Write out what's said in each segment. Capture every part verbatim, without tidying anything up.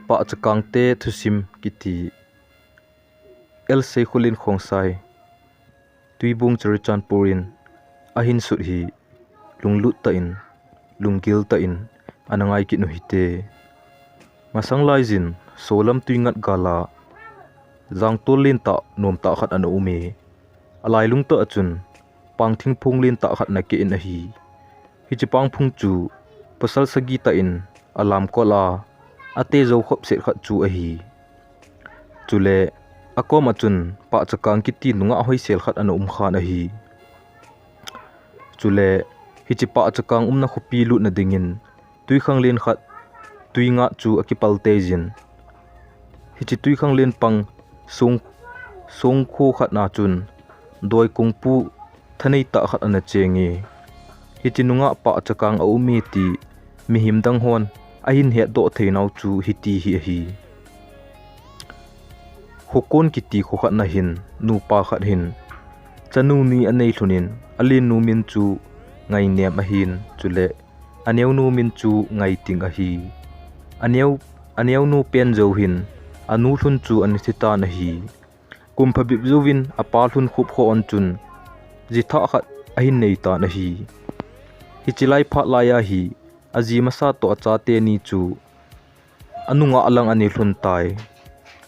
Pahchakangte thusim kiti. L. Seikholin Khongsai, Tuibung Churachandpur in ahin sut hi lunglut tah in, lunggil tah in ana ngai kit u hite. Masang laijin solam tuingat gala jangtol lentah nomtah khat ana um e. Alailung tah a chun pangthing phung lentah khat ana keh in ahi. Hiche pangphung chu pasal sagi tah in alamkol a, ate jou khop set khat chu ahi. Chule akom a chun pahchakang kiti nungah hoisel khat ana um khan ahi. Chule hiche pahchakang umna khopi lutna dingin tuikhanglen khat tuingah chu akipal teijin. Hiche tuikhanglen pang song, songkho khat na chun doikongpu thanei tah khat ana cheng e. Hiche nungah pahchakang aum e ti mihem dang hon ahin hetdoh theinau chu hiti hi ahi. Khokon kiti kho khat na hin nupa khat hin chanu ni anei lhun in, alennu min chu Ngainem ahin, chule aneonu min chu Ngaiting ahi. Aneo, aneonu pen jou hin anu lhun chu ana thi tan ahi. Kum phabep jouvin apa lhun Khupkhoon chun ji thah khat ahin nei tan ahi. Hiche lai phat lai a hi aji masa toh achate ni chu anungah lang ana lhun tai.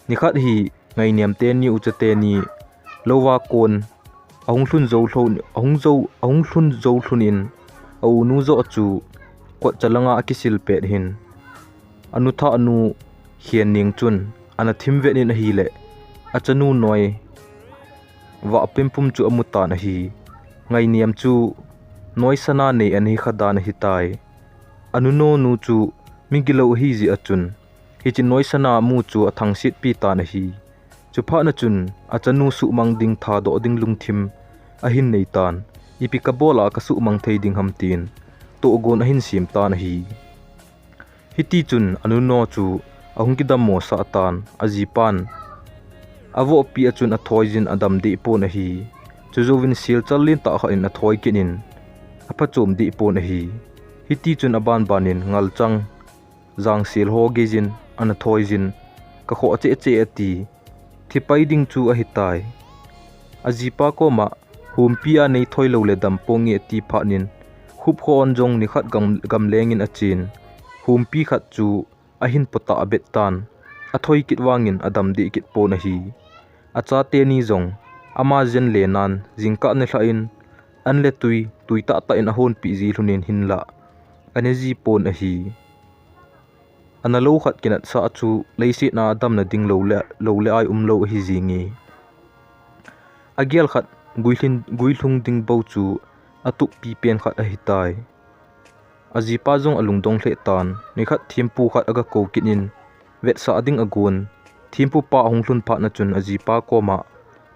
Nikhat hi Ngainem teni ucha teni louva kon ahung lhun jou lhon, ahung jou, ahung lhun jou lhun in, aunu joh chu kotcha langa akisil pet hin, anu thah nu Khenning chun ana thim vet in ahile, achanu noi vah pimpum chu amu tan ahi. Ngainem chu noi sana nei ana hi kha dan ahitai. Anu nonu chu migilou ahi jeh a chun, hiche noi sana amu chu athangset pi tan ahi. Chuphat na chun achanu suhmang ding thadoh ding lungthim ahin nei tan, ipi kabol a kasuhmang thei ding ham tin tohgon ahin sem tan ahi. Hiti chun anu no chu ahung kidammo sah tan, ajipan avohpi a chun athoi jin adam deh pon ahi. Chujouvin silchal lentah khat in athoi kit in aphachom deh pon ahi. Hiti chun abanban in ngalchang jangsel ho geijin ana thoi jin, kakhoh cheh cheh ati. Thipai ding chu ahitai. Ajipa koma humpi a neithoi lou le dam ponge ati phat in, Khupkhoon jong nikhat gam, gamleng in achen, humpi khat chu ahin potah abet tan, athoi kit vangin adam deh kit pon ahi. Achate ni jong ama jen le nan jingkah nilhah in an le tui, tui tahtah in ahonpi ji lhon in hinlah ana ji pon ahi. Ana lou khat kinatsah chu leiset a damna ding lou le, lou le ai umlou ahi jinge. Agel khat guilhin, guilhung ding bou chu atup pi pen khat ahitai. Ajipa jong alungdong lheh tan, nikhat thempu khat agakou kit in vetsah ding agon. Thempupa ahung lhun phat na chun ajipa koma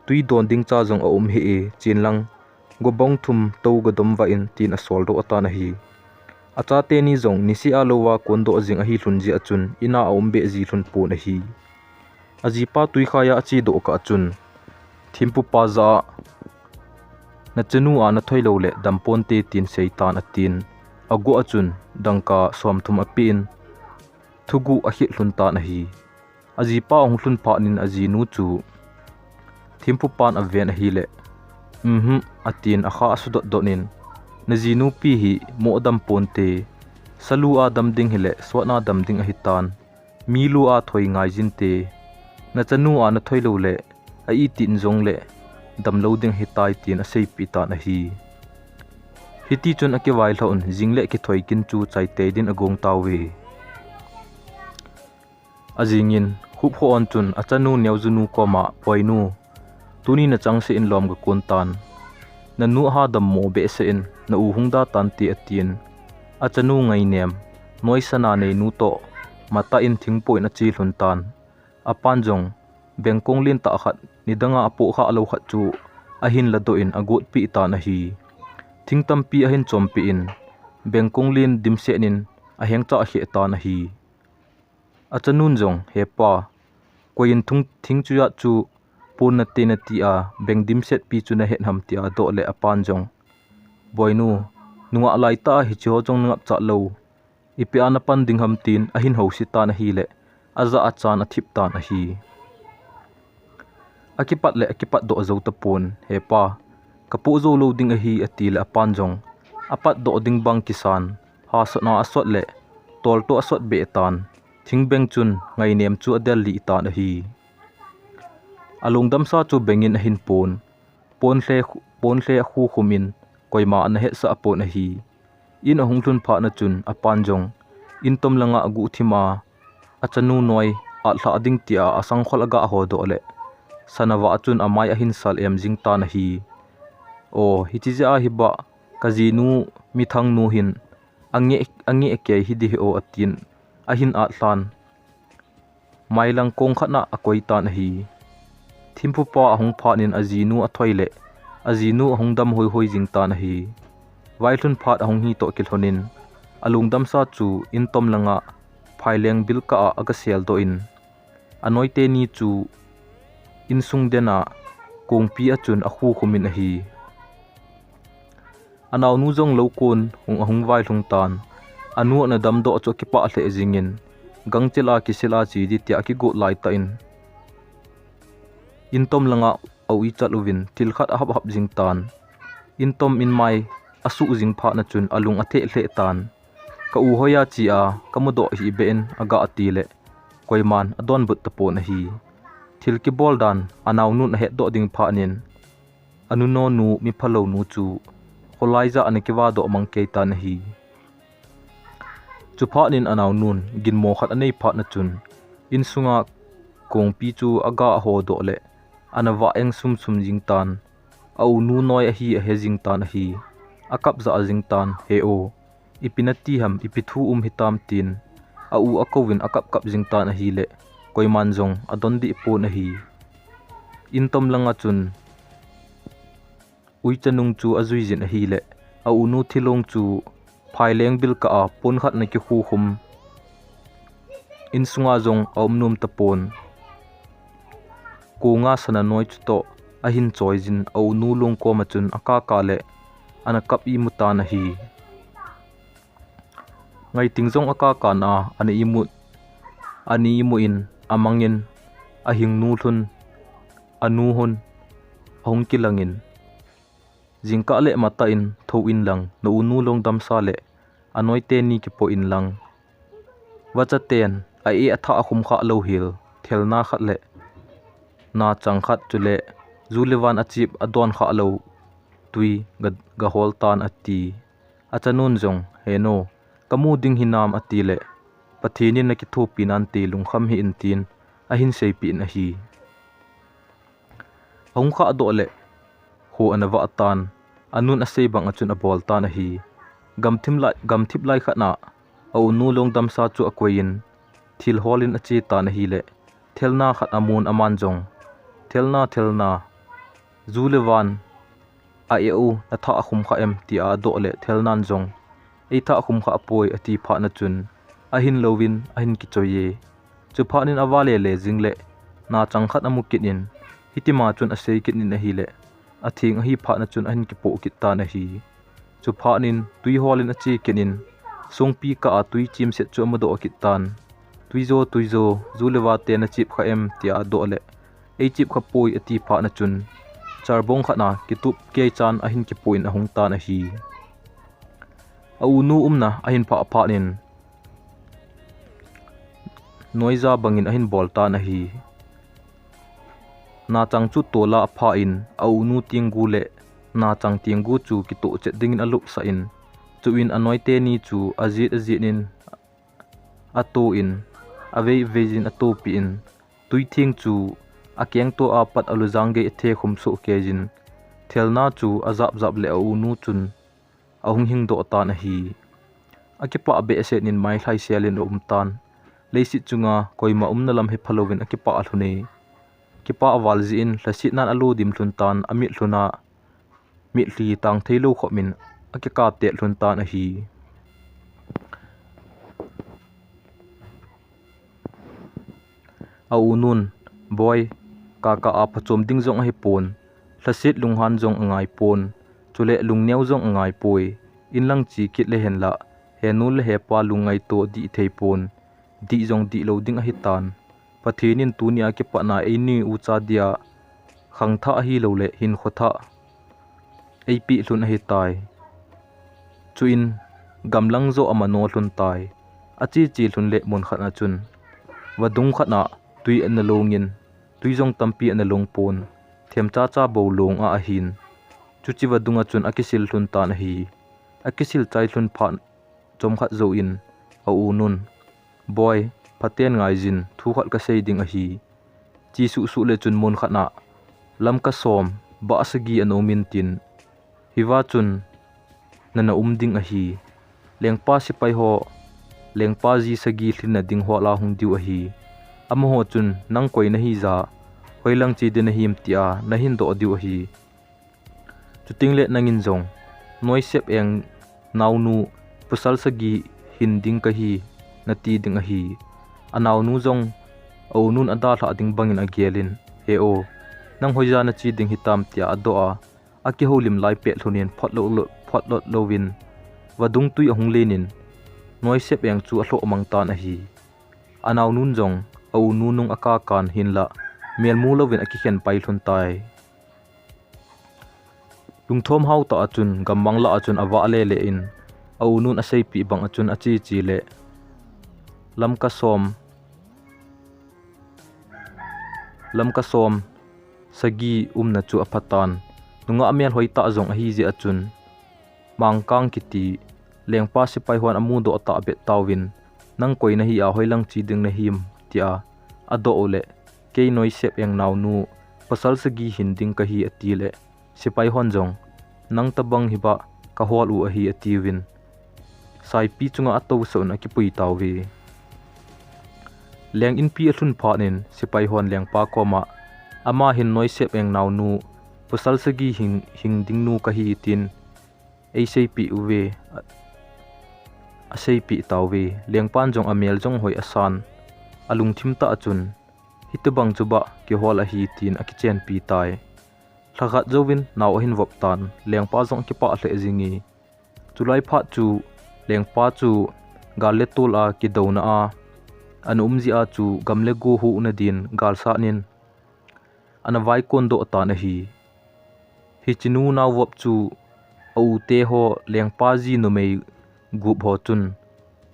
tui don ding cha jong aum hih e, chen lang gobong thum tou gadom vah in tin asoldoh atan ahi. Achate ni jong niseh a louva kondoh jing ahi lhon jeh a chun in a aum beh ji lhon pon ahi. Ajipa tuikhai a achedoh kah chun thempupa jah a, nachanu a nathoi lou le dam ponte tin seitan atin, aguh a chun dangka somthum apen, thuguh akhel lhon tan ahi. Ajipa ahung lhun phat in ajinu chu thempupan aven ahile, "Umhum," atin akha asudot dot in, "Najinu pi hi moh dam ponte, salu a dam ding hile sotna dam ding ahitan, milu a thoi ngai jinte, nachanu a nathoi lou le a itin jongle damlou ding ahitai," tin aseipeh tan ahi. Hiti chun akivailhah un, jing le kithoi kin chu chaitei din agong tauve. Ajingin Khupkhoon chun achanu Neojunu koma, "Boinu, tuni nachangseh in lom gakon tan, nanu aha dammo behseh in, na u hung da tante," atin, achanu Ngainem, noisana neinu toh matah in thingpoh in ache lhon tan. Apan jong bengkong lentah khat, nidanga apoh khah lou khat chu ahin ladoh in agotpeh tan ahi. Thing tampi ahin chompeh in, bengkong len dimset in ahengchah kheh tan ahi. Achanun jong, "He pa, koi in thung, thing chuiat chu pon nate nati a, beng dimset pi chu nahet ham?" tia adoh le apan jong, "Boinu, nungah laitah a hicheho jong nangapcha lou, ipi a napan ding ham?" tin ahin houset tan ahile, aja achan athip tan ahi. Akipat le akipat doh jou tapon, "He pa, kapoh jou lou ding ahi," ati le apan jong, "Apat doh ding bang kisan, hasotna asot le toltoh asot beh tan, thingbeng chun ngainem chu adel lih tan ahi." Alungdamsa chu bengin ahin pon, ponhle, ponhle akhukhum in koima ana hetsah pon ahi. In ahung lhun phat na chun apan jong in tom langa aguhthim a, achanu noi athlah ding tia asangkhol aga hodoh le, sana vah chun amai ahin sal em jing tan ahi. "O, hichi jeh a hi ba, kajinu mithang nu hin ange, ange kei hi di hi o," atin ahin athlan. Mailang kong khat na akoi tan ahi. Thimphu pa ahung phat in ajinu athoi le, ajinu ahung dam hoihoi jing tan ahi. Vailhun phat ahung hi toh kilhon in, alungdamsa chu in tom langa phaileng bil kah a aga sel doh in, anoite ni chu insung den a kongpi a chun akhukhum in ahi. Anaonu jong lou kon hung ahung vailhung tan. Anu ana damdoh chu akipah lheh jingin, gangchel a kisil a che di tia akigot lai tah in, in tom langa auichat uvin thil khat ahap hap jing tan. In tom in mai asuh jing phat na chun alung atheh lheh tan. "Ka u hoi a che a, kamudoh hih beh in aga," ati le, koiman adonbut tapon ahi. Thil kibol dan anaonun ahetdoh ding phat nin, anu nonu, miphalou nu chu kholai ja ana kivadoh mang kei tan ahi. Chuphat nin anaonun ginmo khat anei phat na chun, insunga kongpi chu aga ahodoh le, ana vah eng sumsum jing tan. A unu noi ahi ahe jing tan ahi. Akap jah jing tan, "He o, ipi nati ham, ipi thu um hitam?" tin a u akouvin akap kap jing tan ahile, koiman jong adon dih pon ahi. In tom langa chun uicha nung chu ajui jin ahile, a unu thilong chu phaileng bil kah a pon khat ana kikhukhum, insunga jong aum nom tapon. Konga sana noi chutoh ahin choi jin, a unu long koma chun akaka le ana kap imu tan ahi. Ngaiting jong akaka na ana imut, ana imu in amangin, ahing nu lhun, anu hon ahung kilangin, "Jingkah le matah in thou in lang, na unu long damsa le anoite ni kipoh in lang. Vacha ten a-eh athah akhum khah lou hel thelna khat le nachang khat, chule ju le van achep adon khah lou tui ga, gahol tan," ati. Achanun jong, "He nu, kamu ding hinam?" ati le, "Pathen in nakithopi nante, lungkham hih in," tin ahin seipeh in ahi. Ahung khah doh le, kho ana vah tan, anun asei bang a chun abol tan ahi. Gamthim lai, gamthip lai khat na, a unu long damsa chu akoi in, thil hol in ache tan ahile, thelna khat amun aman jong, "Thelna, thelna, ju le van a-eh u, nathah akhum khah em?" tia adoh le, thelnan jong, "Eithah akhum khah poi," ati phat na chun, ahin louvin ahin kichoi e. Chuphat nin ava lele jing le, nachang khat amu kit in, hitima chun asei kit in ahile, atheng ahi phat na chun ahin kipoh kit tan ahi. Chuphat nin tui hol in ache kit in, songpi kah a tui chimset chu amudoh kit tan. "Tuijo, tuijo, ju le vate nachep khah em?" tia adoh le, "Eichep khah poi," ati phat na chun, charbong khat na kitup kei chan ahin kipoh in ahung tan ahi. A unu umna ahin phah phat nin, noija bangin ahin bol tan ahi. Nachang chu tola aphah in, a unu tinggu le nachang tinggu chu kitoh chet dingin alupsah in, chuin anoite ni chu ajet ajet in ato in, avei vei jin atopi in, tuitheng chu akengto a pat alujang gei athekhum soh kei jin, thelna chu ajap jap le a unu chun ahung hingdoh tan ahi. Akipah behseh nin mailhai sel in aum tan. Leiset chunga koima umna lam hepha louvin akipah lhun e. Kipah val jeh in lhasetnan alo dim lhun tan, amit lhun a, mitlhi tang thei lou khop in akikap tet lhun tan ahi. A unun, "Boi, kaka a phachom ding jong ahipon, lhaset lunghan jong angaipon, chule lungneo jong angaipoi, inlang che kit le henla, henu le hepa lungngaito dih theipon, dih jong dih lou ding ahitan. Pathen in tunia kipatna eini ucha dia khangthah ahilou le hinkho thah eipeh lhon ahitai. Chuin gamlang joh amano lhon tai. Acheche lhon le mun khat a chun vadung khat a tui ana long in, tui jong tampi ana long pon, themcha cha bou long a ahin. Chuche vadung a chun akisil lhon tan ahi. Akisil chai lhon phat chomkhat jouvin aunun, "Boi, phaten ngaijin, thu khat kasei ding ahi. Che suhsuh le chun mun khat a Lamka som, bah sagi ana um in tin, hiva chun nana um ding ahi. Lengpa sepai ho, lengpa ji sagi lhinna ding ho la hung diu ahi. Amaho chun nang koi nahi ja, hoilang che ding nahim tia nahin doh diu ahi. Chuteng le nangin jong, Noisep Eng naonu, pasal sagi hin ding kahi, nati ding ahi." Anaonu jong aunun adalhah ding bangin agelin, "He o, nang hoija nache ding hitam?" tia adoh a, akihoulim lai pet lhonin photlot lou, photlot louvin vadung tui ahung lenin, Noisep Eng chu alhoh mang tan ahi. Anaonun jong aunu nung akakan hinlah, melmu louvin akikhen pai lhon tai. Lungthom hao tah a chun, gammang lah a chun avah lele in, aunun aseipeh bang a chun acheche le, Lamka som, Lamka som sagi umna chu aphatan. Nungah melhoi tah jong ahi jeh a chun, Mangkang kiti lengpa sepai hon amudoh tah beh tauvin, "Nang koi nahi a, hoilang che ding nahim?" tia adoh u le, "Kei Noisep Eng naonu, pasal sagi hin ding kahi," ati le, sepai hon jong, "Nang tabang hiba kahol u ahi," atiuvin, saipi chunga atousah un akipui tauve. Leng inpi alhun phat in sepai hon lengpa koma, "Ama hin Noisep Eng naonu, pasal sagi hing, hing ding nu kahi," tin eiseipeh uve, a, aseipeh tauve. Lengpan jong amel jong hoi asan, alungthim tah a chun, "Hitobang chu bah kihol ahi," tin akichenpi tai. Lhakhat jouvin nao ahin vop tan, lengpa jong akipah lheh jinge. Chulai phat chu lengpa chu gal le tol a kidouna a ana um jeh a chu gam le go huhna din galsat in ana vaikon doh tan ahi. Hiche nu nao vop chu aute ho lengpa ji numei gup ho chun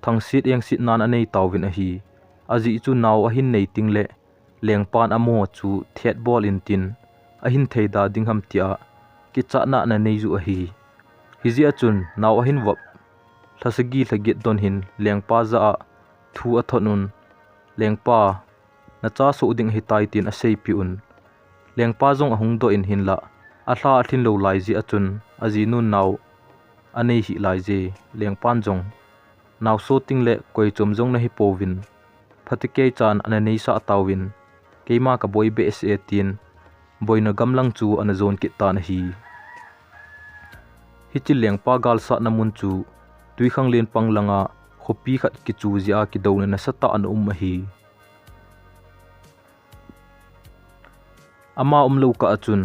thangset engset nan anei tauvin ahi. Ajeh chu nao ahin nei teng le lengpan amaho chu thetbol intin, ahin theida ding ham tia kichatna ana nei u ahi. Hijeh a chun nao ahin vop lha sagi lha get don hin lengpa jah a thu athot un, "Lengpa, nacha soh ding ahitai," tin aseipeh un. Lengpa jong ahung doh in hinlah, alha alhin lou lai jeh a chun ajinun nao anei hih lai je. Lengpan jong, "Nao so teng le koi chom jong nahi pouvin, phatecha chan ana neisah tauvin, keima kaboi behseh e," tin boina gamlang chu ana jon kit tan ahi. Hiche lengpa galsatna mun chu Tuikhanglen pang langa khopi khat kichu jeh a kidouna nasatah ana um ahi. Ama umlou kah a chun,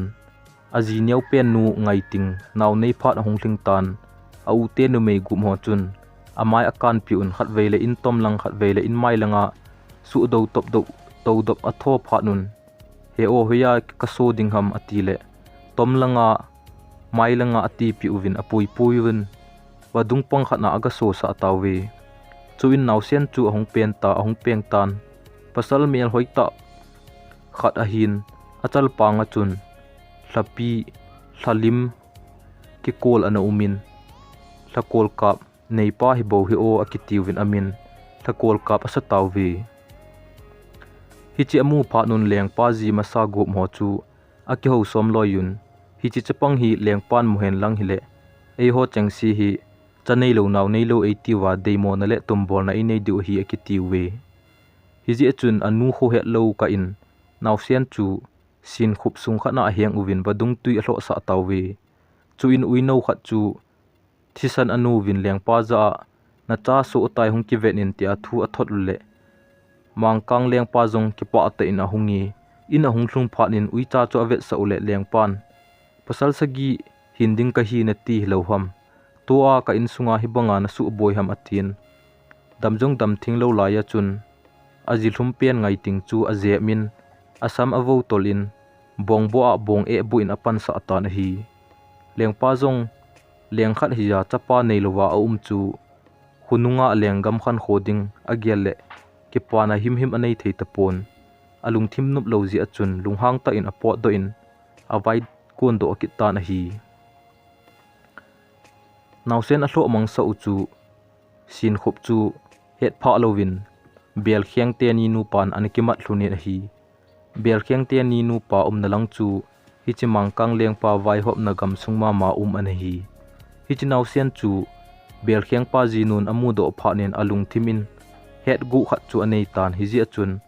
aji neopen nu Ngaiting, nao nei phat ahung lhing tan, aute numei gup ho chun, amai akanpeh un, khatvei le in tom lang, khatvei le in mai langa suhdou topdou, toudop atho phat un, "He o, hoiya kaso ding ham?" ati le, tom langa, mai langa atipeh uvin, apuipui uvin, vadung pang khat na agasosah tauve. Chuin naosen chu ahung pen ta, ahung peng tan, pasal melhoi tah khat ahin, achalpang a chun, lhapi, lhalim, kikol ana umin, lhakol kap, "Neipa hi bou hi o," akitiuvin amin, lhakol kap asa tauve. Hiche amu phat un lengpa ji masa gup ho chu akihou som loi un, "Hiche chapang hi lengpan muhen lang hile, eiho chengse hi cha neilou nao neilou eitiuva deimona le tumbolna einei diu ahi," akitiuve. Hijeh a chun anu khohet lou kah in, naosen chu sinkhup sung khat na aheng uvin vadung tui alhohsah tauve. Chuin uinou khat chu thisan anuvin lengpa jah a, "Nacha soh tai, hung kiven in," tia thu athot u le, Mangkang lengpa jong kipah tah in ahunge, in ahung lhung phat in uicha chu avetsah u le lengpan, "Pasal sagi hin ding kahi nati hilou ham? Tua ka insunga hibanga nasuh boi ham?" atin. Dam jong dam theng lou lai a chun, Ajilhum pen ngaiting chu ajemin, asam avotol in, bongbo a bong eh bu in apansah tan ahi. Lengpa jong leng khat hija chapa neilouva aum chu, khonunga lenggam khankho ding agel le kipana himhim anei thei tapon. Alungthim nop lou jeh a chun lunghang tah in apotdoh in, avai kondoh kit tan ahi. Naosen alhoh mangsah u chu, Sinkhop chu hetphah louvin, Belkheng teni nupan ana kimat lhonin ahi. Belkheng teni nupa umna lang chu, hiche Mangkang lengpa vaihopna gamsung mama um ana hi. Hiche naosen chu, Belkheng pa jinun amudoh phatnin alungthim in, hetguh khat chu anei tan hijeh a chun,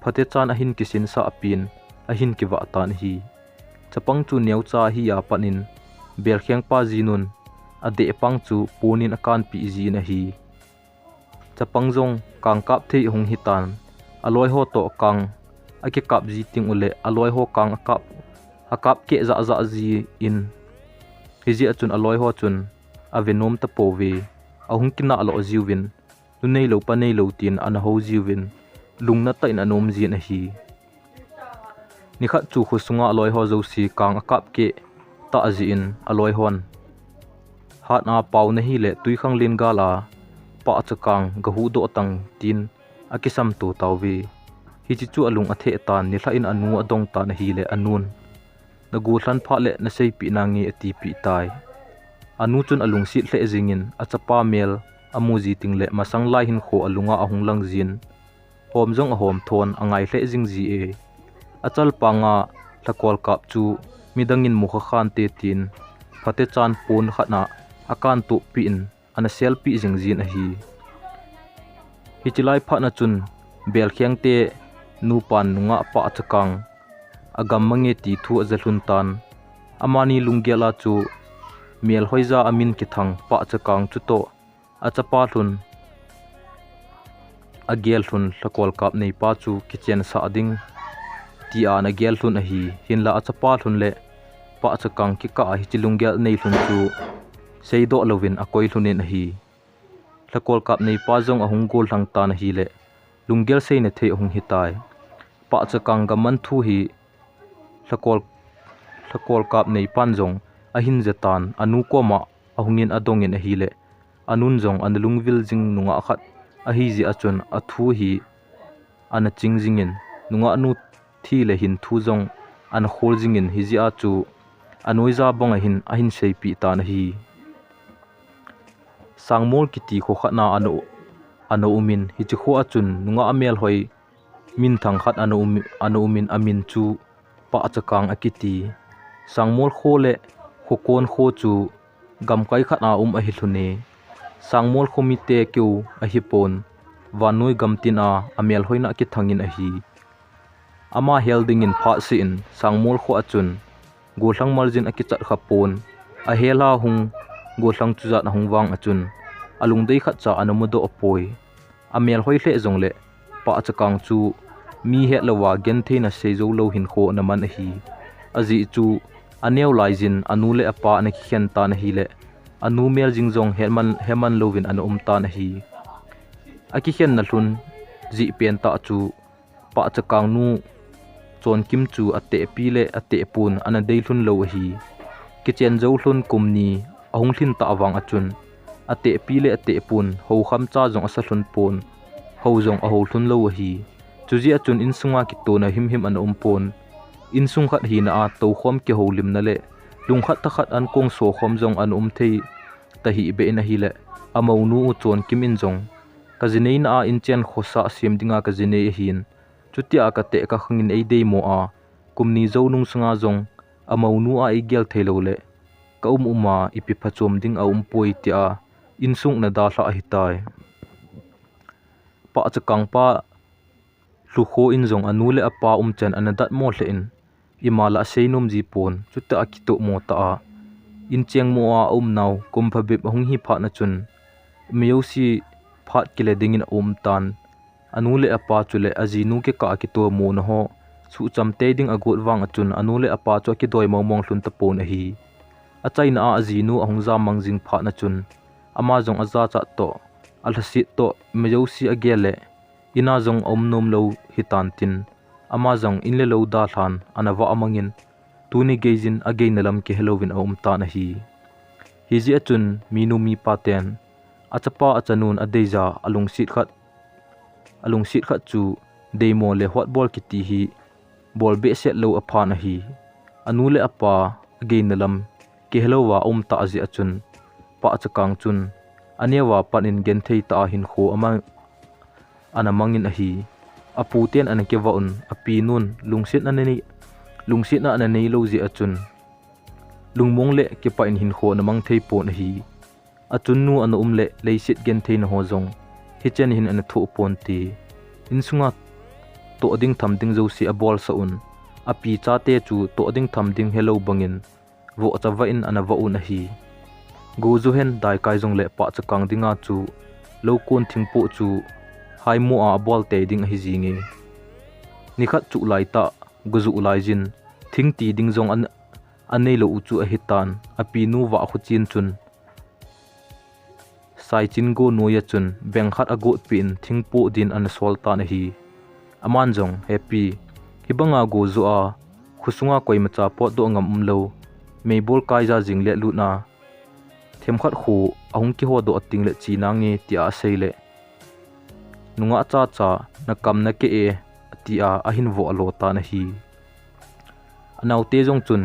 phatechan ahin kisinsah pin, ahin kivah tan ahi. Chapang chu neocha ahi a patnin, Belkheng pa jinun, adeh pang chu ponin akanpeh jin ahi. Chapang jong kang kap thei ahung hitan, aloiho toh kang akikap ji ting uleh, aloiho kang akap, akap keh jahjah jin, hijeh a chun aloiho chun avenom tapouve, ahung kinah loh jiuvin, nu neilou pa neilou tin ana hou jiuvin, lungna tah in ana um jin ahi. Nikhat chu khosunga aloiho jouse kang akap keh tah jeh in aloihon, hat a pao nahi le twikhanglen gal a pahcha kang gahuhdoh tang tin akisamto tauve. Hiche chu alung atheh tan, nilhah in anu adong tan ahile anun, nagollhan phat le naseipeh nange atipeh tai. Anu chun alungset lheh jingin achapa mel amu ji ting le masang lai hinkho alunga ahung lang jin, hom jong ahom thon angai lheh jing ji e. Achalpanga lhakol kap chu midangin mukha khante tin, phatechan pon khat a akantohpeh in, ana selpeh jing jin ahi. Hiche lai phatna chun, Belkheng te nupan nungah pahcha kang agam mange ti thu aja lhun tan. Amani lunggel a chu, melhoija amin kithang pahcha kang chutoh, achapa lhun, agel lhun lhakol kap neipa chu kichensah ding, tia ana gel lhun ahi. Hinla achapa lhun le pahcha kang kikah a hiche lunggel nei lhun chu seidoh louvin akoi lhunin ahi. Lhakol kap neipa jong ahung gollhang tan ahile, lunggel seina thei ahung hitai. Pahcha kang gaman thu hi lhakol, lhakol kap neipan jong ahin jatan, anu koma ahungin adongin ahile, anun jong ana lungvil jing nungah khat ahi jeh a chun athu hi ana ching jingin, nungah nu thi le hin thu jong ana khol jingin, hijeh a chu anoija bang ahin, ahin seipeh tan ahi. Sangmol kiti kho khat na ana, ana umin, hiche kho a chun nungah melhoi minthang khat ana um, ana umin, amin chu Pahcha kang akiti. Sangmol kho le Khokon kho chu gamkai khat a um ahi lhune. Sangmol kho mite keu ahipon, vannoi gamtin a amelhoina kithangin ahi. Ama hel dingin phatseh in Sangmol kho a chun gollhang maljin akichat khapon, ahel a hung gollhang chujat ahung vang a chun alungdei khatcha ana mudoh poi. Amelhoi lheh jongle pahcha kang chu mi hetlouva gentheina seijou lou hinkho ana man ahi. Ajeh chu aneo laijin anu le apa ana kikhen tan ahile, anu mel jing jong heman, heman louvin ana um tan ahi. Akikhenna lhun jeh pentah chu pahcha kang nu Chonkim chu atehpi le atehpon ana dei lhun lou ahi. Kichen jou lhun kum ni ahung lhin tah vang a chun, atehpi le atehpon hou khamcha jong asa lhun pon, hou jong ahou lhun lou ahi. Chujeh a chun insunga kitona himhim ana um pon. Insung khat hina a toukhom kihoulimna le lungkhat thakhat ankong sokhom jong ana um thei tahibeh in ahile, amounu u Chonkim in jong, kajineina a inchen khosah sem dinga kajinei ahin, chutia kateh kakhangin eideimo a, kum ni jou nung sunga jong amounu a eigel theiloule, kaum uma ipi phachom ding aumpoi tia insung ana dalhah ahitai. Pahcha kangpa Lhukho in jong anu le apa umchan ana datmo lheh in, ima lah aseinom jipon, chutia akitohmo tah a, inchengmo a aumnau kum phabep ahung hi phatna chun, mi jouse phat kile dingin aumtan. Anu le apa chule ajinu kikah a kitomona ho suhcham tei ding agot vang a chun, anu le apa chu akidoi mongmong lhun tapon ahi. Achaina a ajinu ahung jammang jing phatna chun, ama jong ajachat toh, alhaset toh, mi jouse agel le Ina jong aum nom lou hitan tin, ama jong in le lou dalhan ana vah amangin, tuni geiyin ageina lam kihelouvin aum tan ahi. Hijeh chun minu mipa ten achapa achanun adeija alungset khat, alungset khat chu deimo le hotbol kiti hi bol behseh lou aphan ahi. Anu le apa ageina lam kihelouva aum tah jeh chun, Pahchakang chun aneova pat in genthei tah a hinkho ama ana mangin ahi. Apu ten ana kivah un, apinun lungsetna ana nei, lungsetna ana neilou jeh chun, lungmong le kipah in hinkho ana mang thei pon ahi. Achunnu ana um le leiset gentheina ho jong hichen hin ana thoh ponte. Insunga toh ding tham ding jouse abolsah un, api chate chu toh ding tham ding helou bangin, vohcha vah in ana vah un ahi. Goju hen daikai jongle Pahchakang dinga chu loukon thingpoh chu haimo a abol tei ding ahi jinge. Nikhat chuh laitah, gojuh laiyin, thing ti ding jong an, aneilou u chu ahitan, apinu vah khuchen chun Saichin go noiya chun beng khat agotpeh in thingpoh din ana sol tan ahi. Aman jong, He pi, hibanga go joh a, khosunga koimacha potdoh ngam umlou, meibol kaija jing le lutna themkhat kho ahung kihodoh a ting le che nange, tia asei le, Nungah chacha, nakam nakeh e, tia ahin voh alo tan ahi. Anaote jong chun,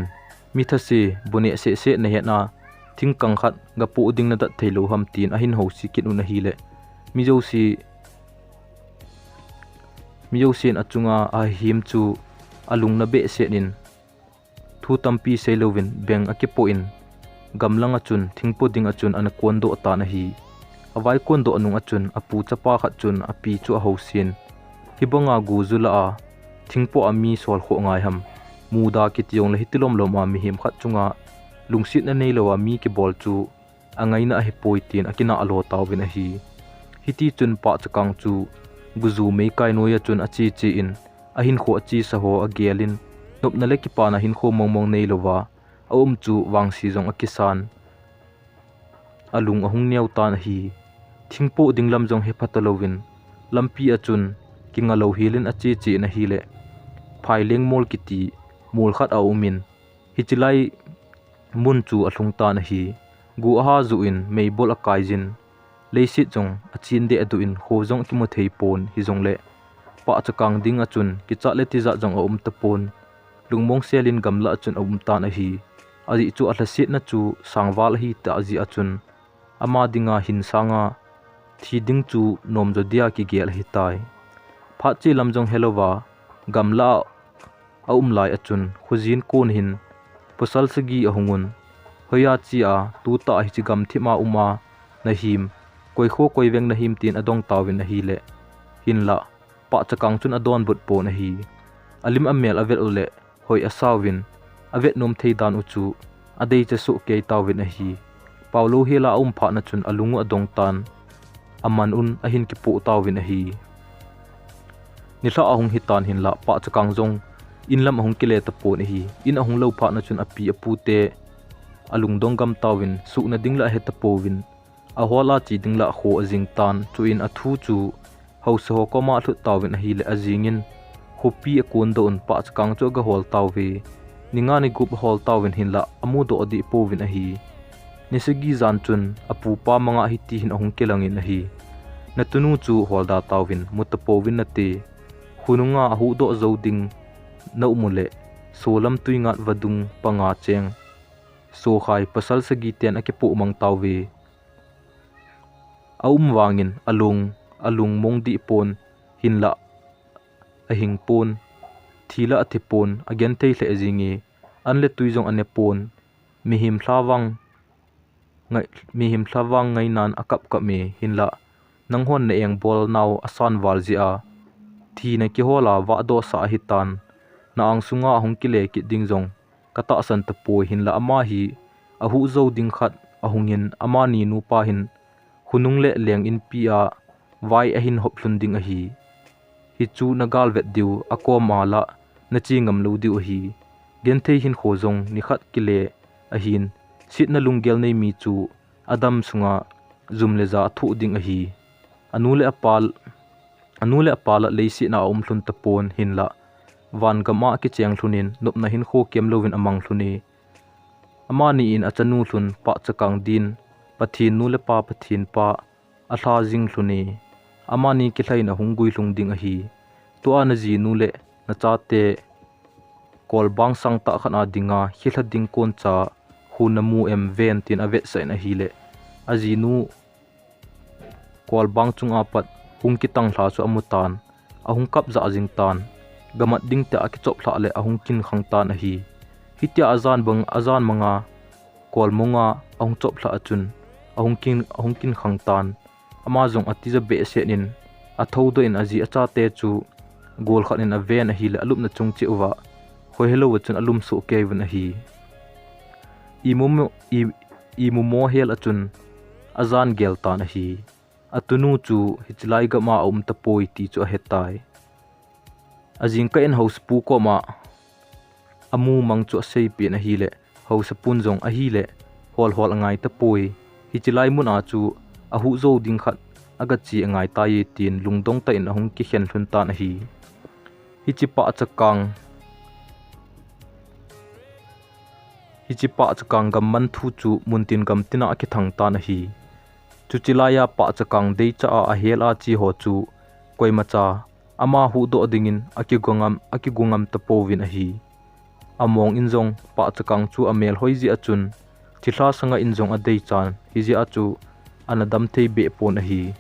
Mi thase, bu neh sehseh nahet a, thingkang khat gapoh ding nadat theilou ham, tin ahin house kit un ahile, mi jouse, mi jousen achunga ahem chu alungna behseh in, thu tampi seilouvin beng akipoh in, gamlanga chun thingpoh dinga chun ana kondoh tan ahi. Avai kondoh nunga chun apu chapa khat chun api chu ahousen, Hibanga goju lah a thingpoh a mi solkhoh ngai ham? Muda kiti jongle hiti lomlom a mihem khat chunga lungsetna neilouva mi kibol chu angaina ahipoi, tin akinah alo tauvin ahi. Hitichun Pahchakang chu goju meikai noiya chun acheche in, ahinkho achesa ho agelin, nopna le kipana hinkho mongmong neilouva aum chu vangse jong akisan, alung ahung neo tan ahi. Thingpoh ding lam jong hepha talouvin, lampi a chun kinga louhelin acheche in ahile, phaileng mol kiti mol khat aumin, hiche lai mun chu alhung tan ahi. Go aha joh in meibol akaiyin, leiset jong achen dehduh in kho jong akimu thei pon, hijongle Pahchakang dinga chun kichat le tijat jong aum tapon, lungmong selin gamlah a chun aum tan ahi. Ajeh chu alhasetna chu sangval ahitah jeh a chun, ama dinga hin sanga thi ding chu nomjo dia kigel ahitai. Phat che lam jong helouva, gamlah a aum lai a chun, khojin kon hin pasal sagi ahungun, Hoiya che a, tutah hiche gamthip a um a nahem, koi kho koi veng nahem, tin adong tauvin ahile, hinlah Pahchakang chun adonbut pon ahi. Alim amel avet ule, hoi asauvin, avet nom thei dan u chu adeicha soh kei tauvin ahi. Paolou hela aum phatna chun alung u adong tan, aman un ahin kipoh tauvin ahi. Nilhah ahung hitan hinlah Pahchakang jong inlam ahung kile tapon ahi. In ahung lou phatna chun api apute alungdong gam tauvin, suhna ding le ahe tapouvin, ahol a che ding lah kho ajing tan, chuin athu chu haosa ho koma alhut tauvin ahile, ajingin khopi akondoh un Pahchakang chu agahol tauve. Ni nga ni gup ahol tauvin hinlah amudoh deh pouvin ahi. Ni sagi jan chun apupa manga hiti hin ahung kilangin ahi. Natunu chu holda tauvin, mu tapouvin nate. Khonunga ahuhdoh jou ding naum ule, solam tuingat vadung panga cheng sokhai pasal sagi ten akipoh mang tauve. Aum vangin alung, alungmong deh pon, hinlah ahing pon, thi la athi pon, agenthei lheh jinge, an le tui jong ane pon, mihem lha vang ngai, mihem lha vang ngainan akapkap e, hinlah nanghon na engbol nau asan val jeh a thina kihol a vahdohsah ahitan, na angsunga ahung kile kit ding jong katahsan tapoi, hinlah ama hi ahuh jou ding khat ahungin, amani nupa hin khonung le leng inpi a vai ahin hoplhun ding ahi. Hichu nagalvet diu, akoma lah nache ngam lou diu ahi. Genthei hinkho jong nikhat kile ahin, setna lunggel nei mi chu adam sunga jum le ja athoh ding ahi. Anu le apa Anu le apa la leiset a aum lhon tapon hinlah, van gam a akicheng lhon in nopna hinkho kem louvin amang lhon e. Amani in achanu lhon Pahchakang din, Pathen nu le pa, Pathen pa alha jing lhon e. Amani kilhai in ahung guilhung ding ahi. Tua najinu le nachate kolbang sangtah khat a dinga, khilha ding koncha khu namu em ven tin avetsah in ahile, ajinu kolbang chunga pat hung kitang lha chu amu tan, ahung kap jah jing tan, gamat ding tia akichop lhah le ahung kin khang tan ahi. Hitia ajan bang, ajan manga kolmunga ahung chop lhah a chun ahung kin, ahung kin khang tan. Ama jong atija behseh in, athoudoh in aji achate chu gol khat in aven ahile alupna chung cheh uva, khohelou a chun alum soh kei uvin ahi. Imumo, i, imumo hel a chun ajan gel tan ahi. Atunu chu hiche lai gam a aum tapoi ti chu ahetai. Ajingkah in haosapu koma amu mang chu aseipeh in ahile, haosapun jong ahile, hol hol angai tapoi. Hiche lai mun a chu ahuh jou ding khat agache angai tai e tin lungdong tah in ahung kikhen lhon tan ahi. Hiche Pahchakang, hiche Pahchakang gamman thu chu muntin gamtin a akithang tan ahi. Chuche laiya Pahchakang deicha a ahel a che ho chu koimacha ama huhdoh dingin akigongam, akigongam tapouvin ahi. Among in jong Pahchakang chu amel hoi jeh a chun, thilha sanga in jong adeichan, hijeh a chu ana damthei behpon ahi.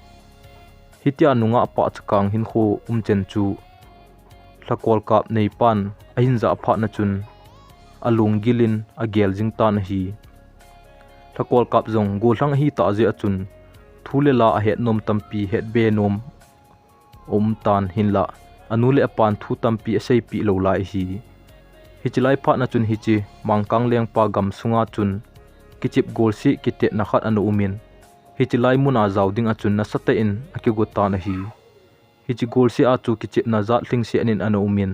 Hitia nungah Pahchakang hinkho umchen chu lhakol kap neipan ahin jah phat na chun alunggil in agel jing tan ahi. Lhakol kap jong gollhang ahitah jeh a chun thu le la ahet nom tampi, het be nom aum tan hinlah, anu le apan thu tampi aseipeh lou lai ahi. Hiche lai phat na chun hiche Mangkang lengpa gamsunga chun kichep golseh kitetna khat ana umin, hiche lai mun a jao ding a chun nasatah in akigo tan ahi. Hiche golseh a chu kichepna jat lhingset in ana umin,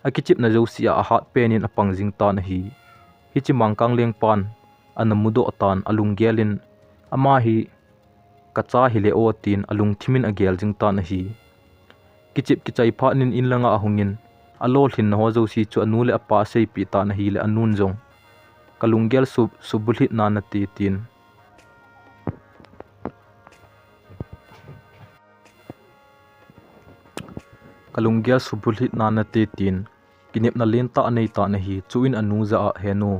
akichepna jouse a ahat pen in apang jing tan ahi. Hiche Mangkang lengpan ana mudoh tan alunggel in, ama hi kacha hile o tin alungthim in agel jing tan ahi. Kichep kichai phat in in langa ahungin, alolhinna ho jouse chu anu le apa aseipeh tan ahile anun jong, kalunggel su, subulhit na nate tin. Kalunggel subulhit na nate tin, kinepna lentah anei tan ahi. Chuin anu jah a, "He nu,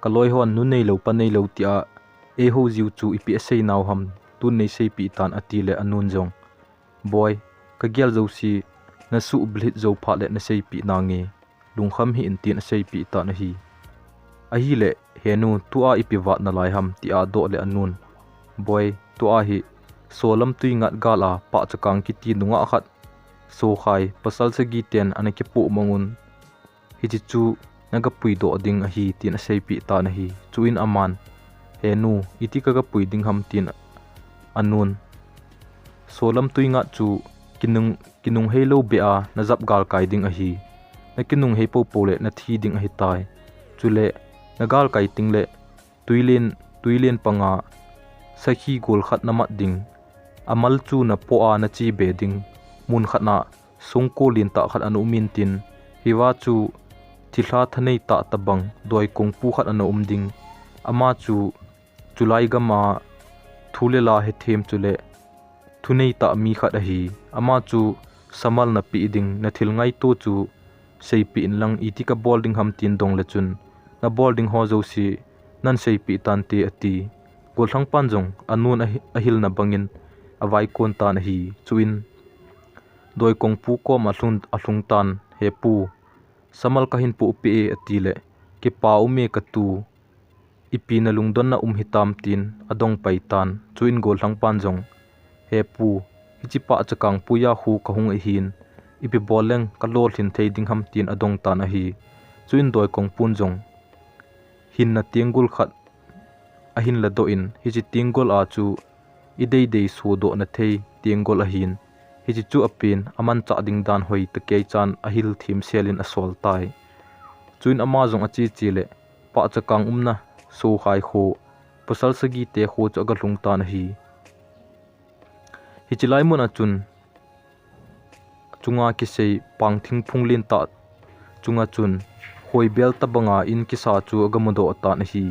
kaloi hon nu neilou pa neilou tia eihou jiu chu ipi aseinau ham, tun neiseipeh tan," atile anun jong, "Boi, kagel jouse nasubulhit jou phat le naseipeh nange, lungkham hih in," tin aseipeh tan ahi. Ahile, "He nu, tua ipi vat nalai ham?" tia adoh le anun, "Boi, tua hi Solam Tuingat gal a Pahchakang kiti nungah khat sokhai pasal sagi ten ana kipoh mang un, hiche chu nagapuidoh ding ahi," tin aseipeh tan ahi. Chuin aman, "He nu, iti kagapui ding ham?" tin anun, "Solam Tuingat chu kinung, kinung heilou beh a najap galkai ding ahi. Nakinung hei poupou le nathi ding ahitai. Chule nagalkai tengle tuilen, tuilen panga sakhi gol khat namat ding. Amal chu napoh a nache be ding. Mun khat na songko lentah khat ana umin tin, hiva chu thilha thanei tah tabang doikongpu khat ana um ding. Ama chu chulai gam a thu le la hethem chule thuneitah mi khat ahi. Ama chu samal napeh ding, nathil ngaito chu seipeh inlang, iti kabol ding ham tin dong le chun, nabol ding ho jouse nanseipeh tante, ati. Gollhangpan jong anun ahi, ahilna bangin avaikon tan ahi. Chuin doikongpu koma alhung, alhung tan, "He pu, samal kahin pohpeh e," atile, "Kipa um e katu, ipi nalungdonna um hitam?" tin adong pai tan. Chuin gollhangpan jong, "He pu, hiche Pahchakang puiya khu kahung ahin, ipi bol leng kalolhin thei ding ham?" tin adong tan ahi. Chuin doikongpun jong hinna tenggol khat ahin ladoh in, hiche tenggol a chu ideidei sodoh nathei tenggol ahin, hiche chu apen amanchah ding dan hoi takeichan ahil themsel in asol tai. Chuin ama jong ache che le Pahchakang umna sokhai kho, pasal sagi te kho chu agalhung tan ahi. Hiche lai mun a chun chunga kisei pang thingphung lentah chunga chun khoibel tabanga in kisa chu agamudoh tan ahi.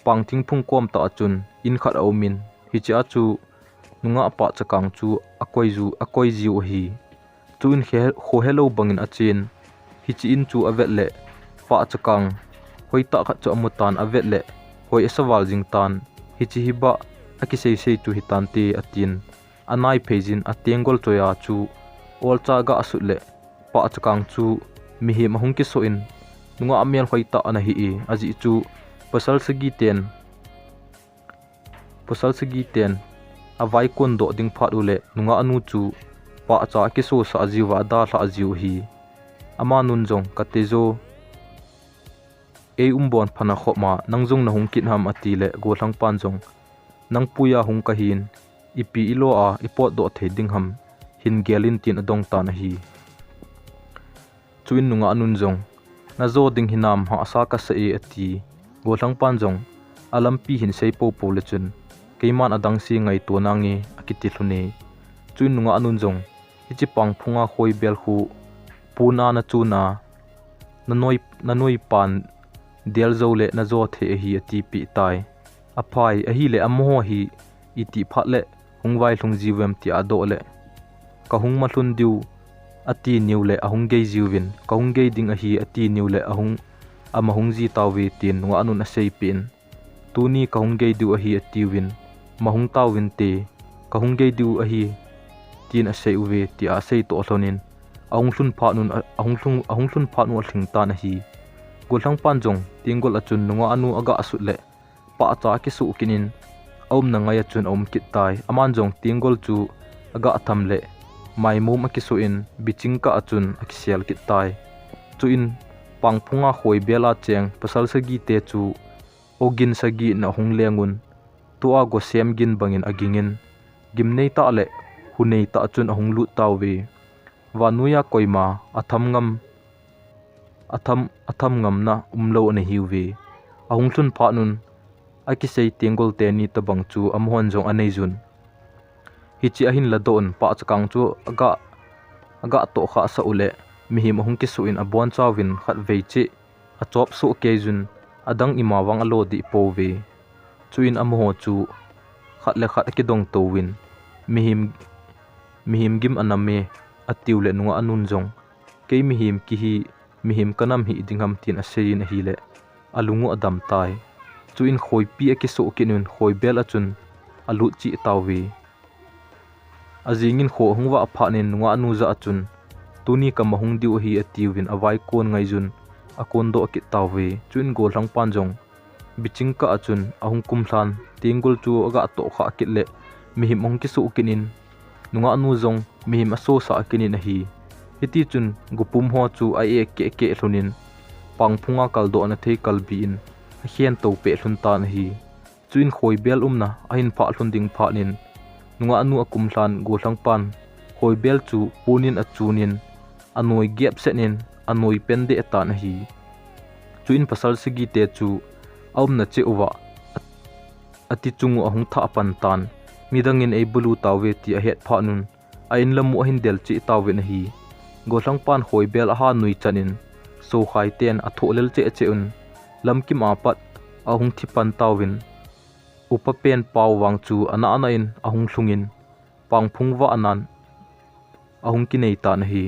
Pang thingphung kom tah chun in khat aumin, hichea chu nungah Pahchakang chu akoiju, akoijiu ahi. Chuin khe-, khohelou bangin achen, hiche in chu avet le Pahchakang hoitah khat chu amutan, avet le hoi asa val jingtan, hiche hi bah akiseisei chu hitante atin, anaiphei jin atenggol choiya chu olcha aga sut le Pahchakang chu mihem ahung kisoh in, nungah amel hoitah ana hi e, ajeh chu pasal sagi ten pasal sagi ten avaikondoh ding phat u le nungah nu chu Pahcha akisosah jiuva adalhah jiu ahi. Amanun jong, Katejo, ei umbon phana khopma nang jong nahung kit ham, ati le Gollhangpan jong, Nang puiya hung kahin, ipi ilo a ipotdoh thei ding ham, hin gel in, tin adong tan ahi. Chuin nungah nun jong, Najo ding hinam, hahsa kasa e, ati. Gollhangpan jong, Alampi hin sei poupou le chun keiman adang se ngaito nange, akiti lhun e. Chuin nungah nun jong, Hiche pangphunga khoibel khu puna nachun a, nanoi, nanoipan del jou le najo thei ahi, atipeh tai. Aphai, ahile amaho hi itih phat le hung vailhung jiuvem, tia adoh le, Kahung malhun diu, ati niu le ahung gei jiuvin, Kahung gei ding ahi, ati niu le ahung, amahung ji tauve, tin nungah nun aseipeh in, Tuni kahung gei diu ahi, atiuvin, Mahung tauvinte, kahung gei diu ahi, tin asei uve, tia asei toh lhonin, ahung lhun phat un, ahung lhun, ahung lhun phat un alhing tan ahi. Gollhangpan jong tenggol a chun nungah nu aga sut le Pahcha akisoh kit in, aumna ngai a chun aum kit tai. Aman jong tenggol chu aga tham le maimum akisoh in, biching kah a chun akisel kit tai. Chuin pangphunga khoibel a cheng pasal sagi te chu ogin sagi in ahung leng un, tua gosem gin bangin agingin, gimnei tah le hunei tah chun ahung lut tauve. Vannoiya koima atham ngam, atham, atham ngamna umlou ana hiuve. Ahung lhun phat un, akisei tenggol teni tabang chu amahon jong anei jun. Hiche ahin ladoh un, Pahchakang chu aga, aga tohkhah sah u le, mihem ahung kisoh in abonchauvin khatvei cheh achop soh kei jun, adang ima vang alo deh pouve. Chuin amaho chu khat le khat akidong touvin, mihem, mihem gim anam e, atiu le nungah nun jong, Kei mihem kihi, mihem kanam hih ding ham, tin aseiyin ahile, alung u adam tai. Chuin khoipi akisoh kit un, khoibel a chun alut cheh tauve. Ajingin kho ahung vah phat in nungah nu jah a chun, Tuni kamahung diu ahi, atiuvin avaikon ngai jun akondoh kit tauve. Chuin Gollhangpan jong biching kah a chun ahung kumlhan, tenggol chu aga tohkhah kit le mihem ahung kisoh kit in, nungah nu jong mihem asosah kit in ahi. Hitichun gopum ho chu a-eh keh keh lhun in, pangphunga kaldoh ana thei kalbi in akhen to peh lhun tan ahi. Chuin khoibel umna ahin phah lhun ding phat in, nungah nu akumlhan Gollhangpan khoibel chu pon in achun in, anoi gep set in, anoi pen deh tan ahi. Chuin pasal sagi te chu aumna cheh uva ati chung u ahung thah pan tan, Midang in eibulu tauve, ti ahet phat un, a-in lam u ahin del cheh tauvin ahi. Gollhangpan khoibel aha nui chan in, sokhai ten athoh lel cheh cheh un, lamkim a pat ahung thi pan tauvin, upa pen pao vang chu ana ana in ahung lhung in, pangphung vah nan ahung kinei tan ahi.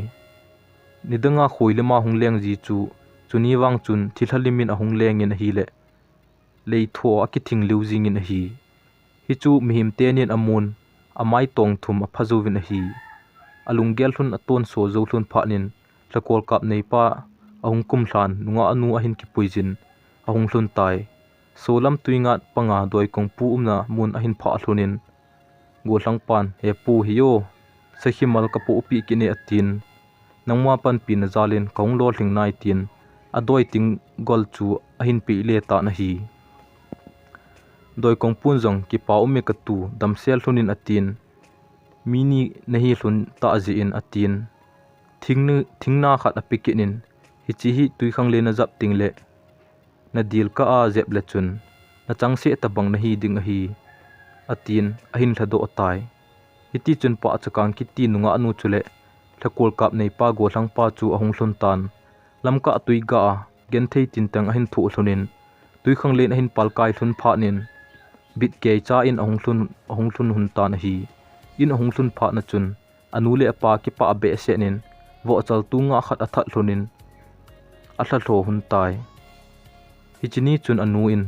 Nidanga khoi lima hung leng ji chu, chuni vang chun thilha lim in ahung leng in ahile, leitho akithing liu jing in ahi. Hichu mihem tenin amun, amai tong thum apha jouvin ahi. Alunggel lhun atonso jou lhun phat in, lhakol kap neipa ahung kumlhan, nungah nu ahin kipui jin ahung lhun tai. Solam tuingat panga Doikongpu umna mun ahin phah lhun in, Gollhangpan, He pu, hi o, sakhi mal kapoh peh kit e, atin, Nangma panpina jal in kahung lolhing nai, tin adoi tenggol chu ahin peh le tan ahi. Doikongpun jong, Kipa um e katu, damsel lhun in, atin, Mi ni nahi lhun tah jeh in, atin, thingna, thingna khat ape kit in, Hiche hi tuikhanglen najap teng le nadil kah a jep le chun, nachangseh tabang nahi ding ahi, atin, ahin lhadoh tai. Hitichun Pahchakang kiti nungah nu chule Lhakol kap neipa gollhangpa chu ahung lhun tan. Lamkah tui ga a genthei tintang ahin thoh lhun in, tuikhanglen ahin palkai lhun phat in, bit keicha in ahung lhun, ahung lhun lhun tan ahi. In ahung lhun phat na chun, anu le apa kipah behseh in, vohchal tu nga khat athat lhun in, alha lho lhun tai. Hiche ni chun anu in,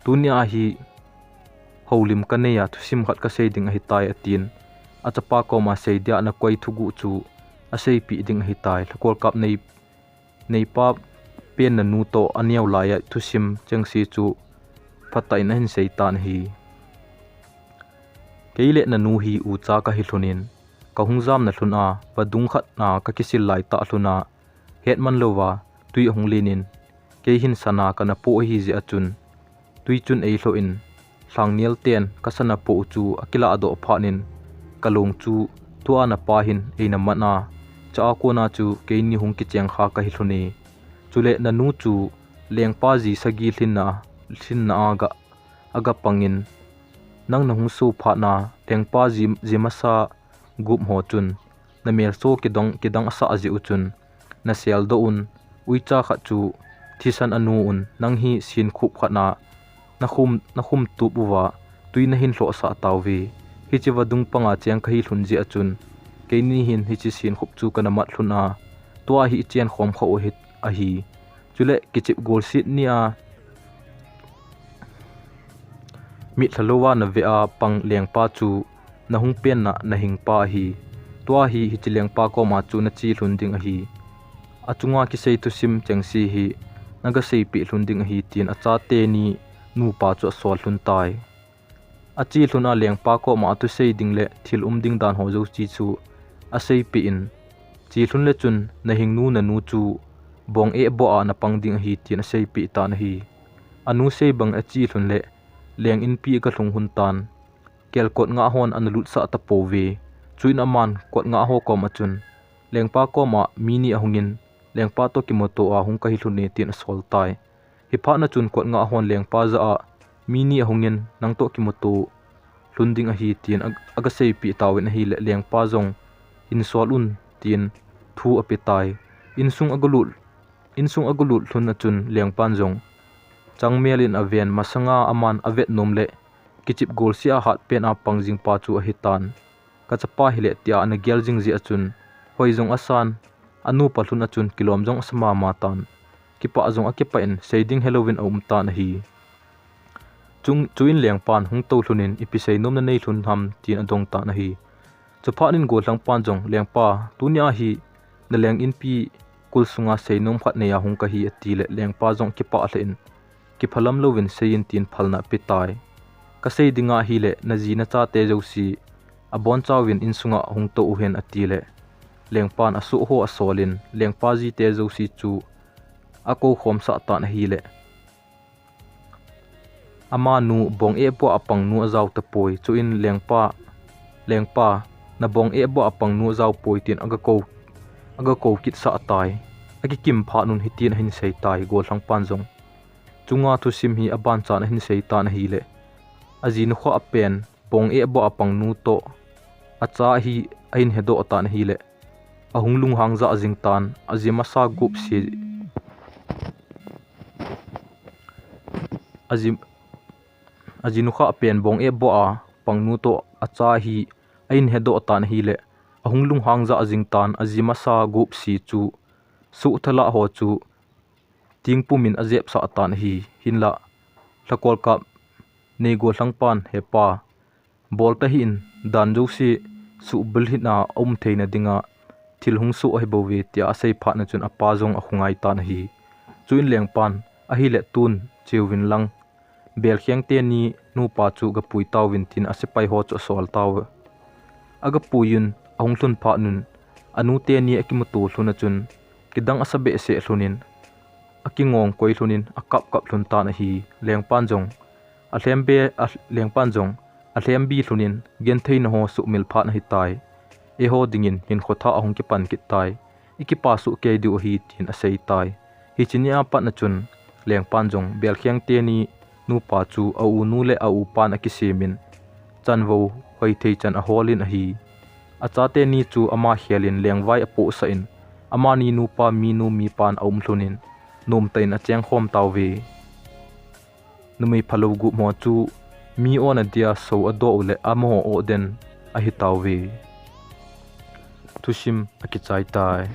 "Tunia hi houlim kanei a, thusim khat kasei ding ahitai," atin, achapa koma sei dia ana koi thuguh chu aseipeh ding ahitai. Lhakol kap nei, neipa pen nanu toh aneo lai a thusim chengse chu phatah in ahin sei tan ahi. "Kei le nanu hi ucha kahi lhon in, kahung jamna lhon a, vadung khat a kakisil lai tah lhon a, hetman louva tui ahung len in, kei hin sana kana poh ahi jeh a chun, tui chun eilhoh in, lhangnel ten kasana poh chu akilah doh phat in, kalong chu tua napa hin eina man a, chua kona chu keini hung kicheng kha kahi lhon e. Chule nanu chu lengpa ji sagi lhinna, lhinna a ga, aga pang in, nang nahung so phat na, lengpa ji, ji masa gup ho chun, namel so kidang, kidang asah jeh u chun, nasel doh un, uicha khat chu thisan anu un, nang hi sin khup khat na, nakhum, nakhum tup uva, tui nahin lhoh sah tauve. Hiche vadung panga cheng kahi lhon jeh a chun, keini hin hiche sin khup chu kana mat lhon a, tua hi ichen khom kha u hi ahi. Chule kichep golset ni a, mitlha louva nave a pang lengpa chu nahung pen na nahing pa ahi. Tua hi hiche lengpa koma chu nache lhon ding ahi. Achunga kisei thusim chengse hi naga seipeh lhon ding ahi," tin achate ni nupa chu asol lhon tai. Ache lhon a lengpa koma athusei ding le thil um ding dan ho jouse chu aseipeh in, "Che lhon le chun nahing nu nanu chu bong eh boh a napang ding ahi," tin aseipeh tan ahi. Anu sei bang ache lhon le leng inpi aga lhung lhon tan. Kel kot nga hon ana lutsah tapouve. Chuin aman kot nga ho koma chun, "Lengpa koma mi ni ahung in, lengpa toh kimuto a hung kahi lhon e," tin asol tai. Hiphat na chun kot nga hon lengpa jah a, "Mi ni ahung in, nang toh kimuto lhon ding ahi," tin ag-, aga seipeh tauvin ahile, lengpa jong, "Hin sol un," tin thu ape tai. Insung aga lut, insung aga lut lhon a chun lengpan jong changmel in aven, masanga aman avet nom le kichep golset a hat pen a pang jing pa chu ahi tan. "Kachapa hile," tia ana gel jing jeh a chun, hoi jong asan, anupa lhon a chun kilom jong asa mama tan. Kipah jong akipah in, sei ding helouvin aum tan ahi. Chung, chuin lengpan, "Hung tou lhon in, ipi seinom nanei lhon ham?" tin adong tan ahi. Chuphat in gollhangpan jong, "Lengpa, tunia hi naleng inpi kul sunga seinom khat nei a hung kahi," atile, lengpa jong kipah lheh in, "Kiphalam louvin seiyin," tin phalna ape tai. "Kasei dinga ahile, naji nachate jouse abonchauvin insunga hung tou uhen," atile, lengpan asoh ho asol in, lengpa jite jouse chu akou khomsah tan ahile, amanu bong eh boh a pangnu ajao tapoi. Chuin lengpa, "Lengpa, nabong eh boh a pangnu ajao poi," tin aga kou, aga kou kitsah tai. Akikim phat un hitin ahin sei tai, gollhangpan jong. Chunga thusim hi abanchan ahin sei tan ahile, aji nukhah pen bong eh boh a pangnu toh acha hi ahin hedoh tan ahile, ahung lunghang jah jing tan, aji masa gup si, aji, aji nukhah pen bong eh boh a pangnu toh acha hi ahin hedoh tan ahile, ahung lunghang jah jing tan, aji masa gup si chu suhthalah ho chu tingpum in ajepsah tan ahi. Hinlah, lhakol kap nei gollhangpan, "Hepa, bol tahih in, dan jouse suhbulhit a aum theina dinga thil hung soh ahi bouve," tia asei phat na chun apa jong akhongai tan ahi. Chuin lengpan, "Ahile tun cheuvin lang, Belkheng teni nupa chu gapui tauvin," tin asepai ho chu asol tauve. Agapui un, ahung lhun phat un, anu teni akimuto lhon a chun, kidang asa behseh lhon in, akingong koi lhon in, akap kap lhon tan ahi. Lengpan jong, alhem be, a, lengpan jong, alhem bi lhon in, "Gentheina ho suhmil phat ahitai. Eiho dingin hinkho thah ahung kipan kit tai. Ikipa soh kei diu ahi," tin asei tai. Hiche ni a pat na chun, lengpan jong Belkheng teni nupa chu a-unu le a-upan akisem in, chanvo hoithei chan ahol in ahi. Achate ni chu ama khelin lengvai apohsah in, amani nupa minu mipan aumlhunin, nomtah in achengkhom tauve. Numei phalou gup ho chu mi-ona dia sou adoh uleh amaho oh den ahitauve. Thusim akichai tai.